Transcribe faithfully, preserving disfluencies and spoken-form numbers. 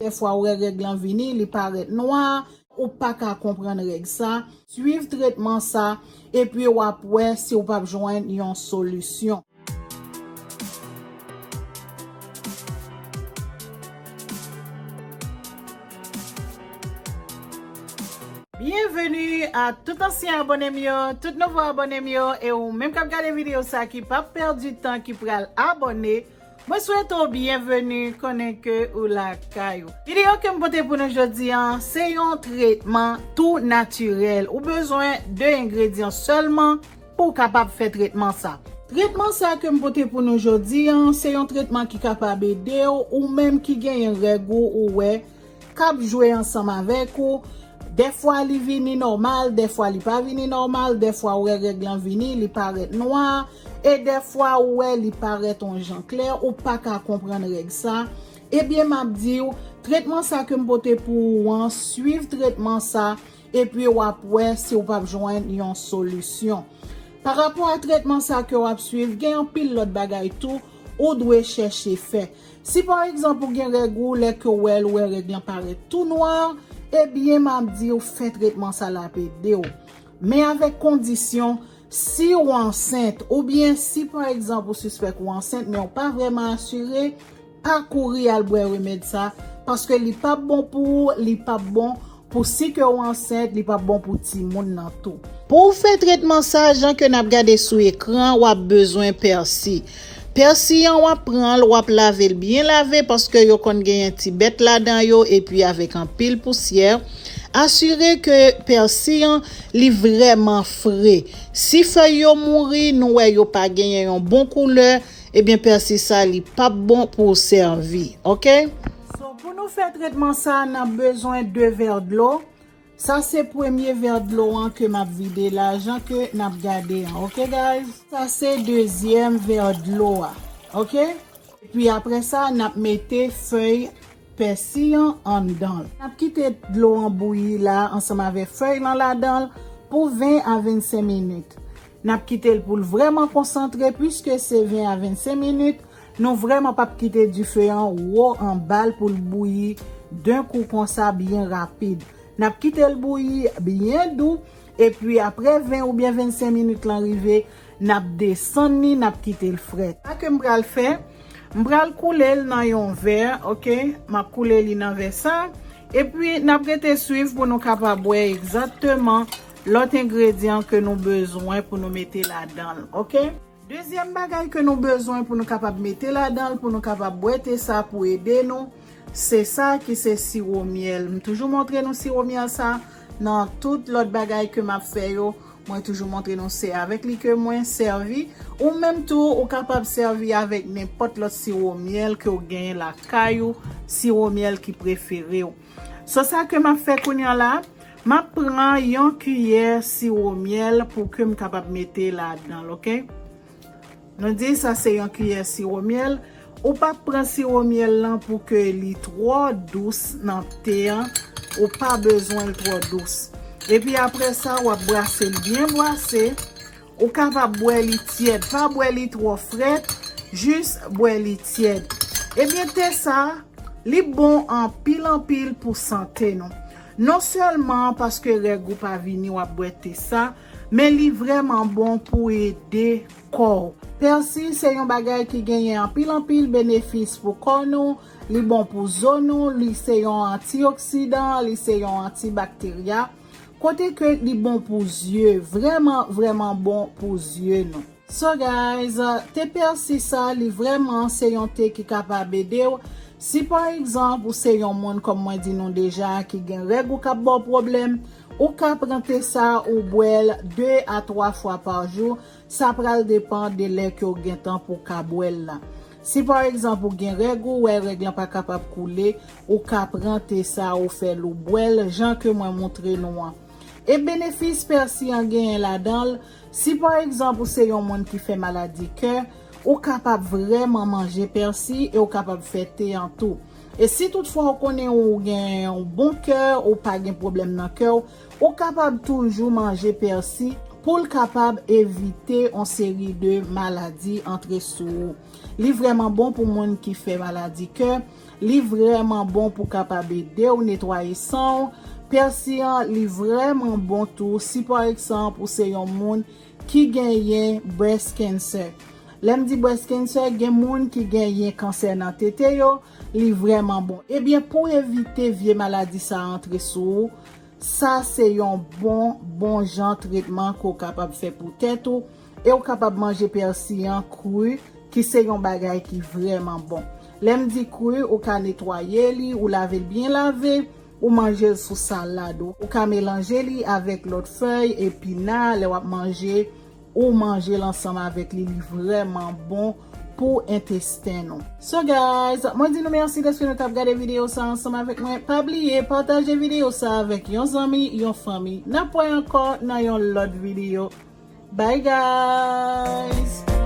Dèfwa ou wè règ lan vini, li parèt nwa, ou pa ka konprann règ sa. Swiv tretman sa, epi w ap wè si w p ap jwenn yon solisyon. Byenveni a tout ansyen abòne m yo, tout nouvo abòne m yo, e ou menm k ap gade videyo sa ki p ap pèdi tan, ki pral abòne. Mwen swete w byenveni, konnen ke ou lakay ou. Videyo ke m pote pou nou jodi a, se yon tretman tou natirèl. Ou bezwen de engredyan sèlman pou w kapab fè tretman sa. Tretman sa ke m pote pou nou jodi a, se yon tretman ki kapab ede w, ou menm ki genyen règ ou, ou wè, k ap jwe ansanm avèk ou. Dèfwa li vini nòmal, dèfwa li pa vini nòmal, dèfwa ou wè règ lan vini, li parèt nwa, e dèfwa ou wè li parèt yon jan klè, ou pa ka konprann règ sa. Ebyen, m ap di w, tretman sa ke m pote pou ou an, swiv tretman sa, epi w ap wè si w p ap jwenn yon solisyon. Pa rapò a tretman sa ke w ap swiv, gen anpil lòt bagay tou ou dwe chèche fè. Si pa egzanp ou gen règ ou, lè ke w wè l, ou wè règ lan parèt tou nwa, ebyen, m ap di w fè tretman sa, l ap ede w. Men avèk kondisyon, si w ansent, oubyen si pa egzanp ou sispèk ou ansent, men w pa vrèman asire, pa kouri al bwè remèd sa, paske li p ap bon pou ou, li p ap bon pou si ke w ansent, li p ap bon pou timoun nan tou. Pou w fè tretman sa, jan ke n ap gade sou ekran, w ap bezwen pèsi. Pèsi an, w ap pran l, w ap lave l byen lave, paske yo konn genyen ti bèt ladan yo, epi avèk anpil pousyè. Asire ke pèsi an, li vrèman fre. Si fèy yo mouri, nou wè yo pa genyen yon bon koulè, ebyen, pèsi sa, li p ap bon pou w sèvi, oke? So, pou nou fè tretman sa, n ap bezwen de vè dlo. Sa se premye vè dlo an ke m ap vide la, jan ke n ap gade an, oke, guys? Sa se dezyèm vè dlo a, oke? Epi apre sa, n ap mete fèy pèsi an anndan l. N ap kite dlo an bouyi la ansanm avèk fèy lan ladan l pou ven a vennsenk minit. N ap kite l pou l vrèman konsantre, piske se ven a vennsenk minit, nou vrèman p ap kite dife an wo anba l pou l bouyi den kou konsa byen rapid. N ap kite l bouyi byen dou, epi apre ven oubyen vennsenk minit lan rive, n ap desann li, n ap kite l frèt. Sa ke m pral fè, m pral koule l nan yon vè, oke? M ap koule li nan vè sa, epi n ap rete swiv pou nou kapab wè egzakteman lòt engredyan ke nou bezwen pou nou mete ladan l, oke? Dezyèm bagay ke nou bezwen pou nou kapab mete ladan l, pou nou kapab bwè te sa pou ede nou, se sa ki se siwo myèl. M toujou montre nou siwo myèl sa nan tout lòt bagay ke m ap fè yo. Mwen toujou montre nou se avèk li ke mwen sèvi. Ou menm tou, ou kapab sèvi avèk nenpòt lòt siwo myèl ke w genyen lakay ou, siwo myèl ki prefere w. So, sa ke m ap fè kounye a la, m ap pran yon kiyè siwo myèl pou ke m kapab mete ladan l, oke? Nou di sa se yon kiyè siwo myèl. Ou p ap pran siwo myèl lan pou ke li twò dous nan te an. Ou pa bezwen l twò dous. Epi apre sa, w ap brase l byen brase. Ou kapab bwè li tyèd. Pa bwè li twò frèt, jis bwè li tyèd. Ebyen, te sa, li bon anpil, anpil pou sante nou. Non sèlman paske règ ou pa vini, w ap bwè te sa, men li vrèman bon pou ede kò w. Pèsi se yon bagay ki genyen anpil, anpil benefis pou kò nou. Li bon pou zo nou, li se yon antioksidan, li se yon antibakterya. Kote ke li bon pou zye, vrèman, vrèman bon pou zye nou. So guys, te pèsi sa, li vrèman se yon te ki kapab ede w. Si pa egzanp, ou se yon moun, kòm mwen di nou deja, ki gen règ ou k ap ba w pwoblèm, ou ka pran te sa, ou bwè l de a twa fwa pa jou. Sa pral depann de lè ke w gen tan pou w ka bwè l la. Si pa egzanp ou gen règ ou wè règ lan pa kapab koule, ou ka pran te sa ou fè l ou bwè l jan ke mwen montre nou an. E benefis pèsi an genyen ladan l, si pa egzanp ou se yon moun ki fè maladi kè, ou kapab vrèman manje pèsi e ou kapab fè te an tou. E si toutfwa ou konnen ou gen yon bon kè, ou pa gen pwoblèm nan kè w, ou kapab toujou manje pèsi pou l kapab evite yon seri de maladi antre sou ou. Li vrèman bon pou moun ki fè maladi kè, Li vrèman bon pou kapab ede w netwaye san w. Pèsi an, li vrèman bon tou si pa egzanp ou se yon moun ki genyen breast cancer. Lè m di breast cancer, gen moun ki genyen kansè nan tete yo, li vrèman bon. Ebyen, pou evite vye maladi sa antre sou ou, sa se yon bon, bon jan tretman ke w kapab fè pou tèt ou. E w kapab manje pèsi an kri, ki se yon bagay ki vrèman bon. Lè m di kri, ou ka netwaye li, ou lave l byen lave, ou manje l sou salad. Ou ka melanje li avèk lòt fèy, epina, lè w ap manje, ou manje l ansanm avèk li, li vrèman bon pou entesten nou. So guys, mwen di nou mèsi dèske nou t ap gade videyo sa ansanm avèk mwen. Pa bliye pataje videyo sa avèk yon zanmi, yon fanmi. N ap wè ankò nan yon lòt videyo. Bye guys!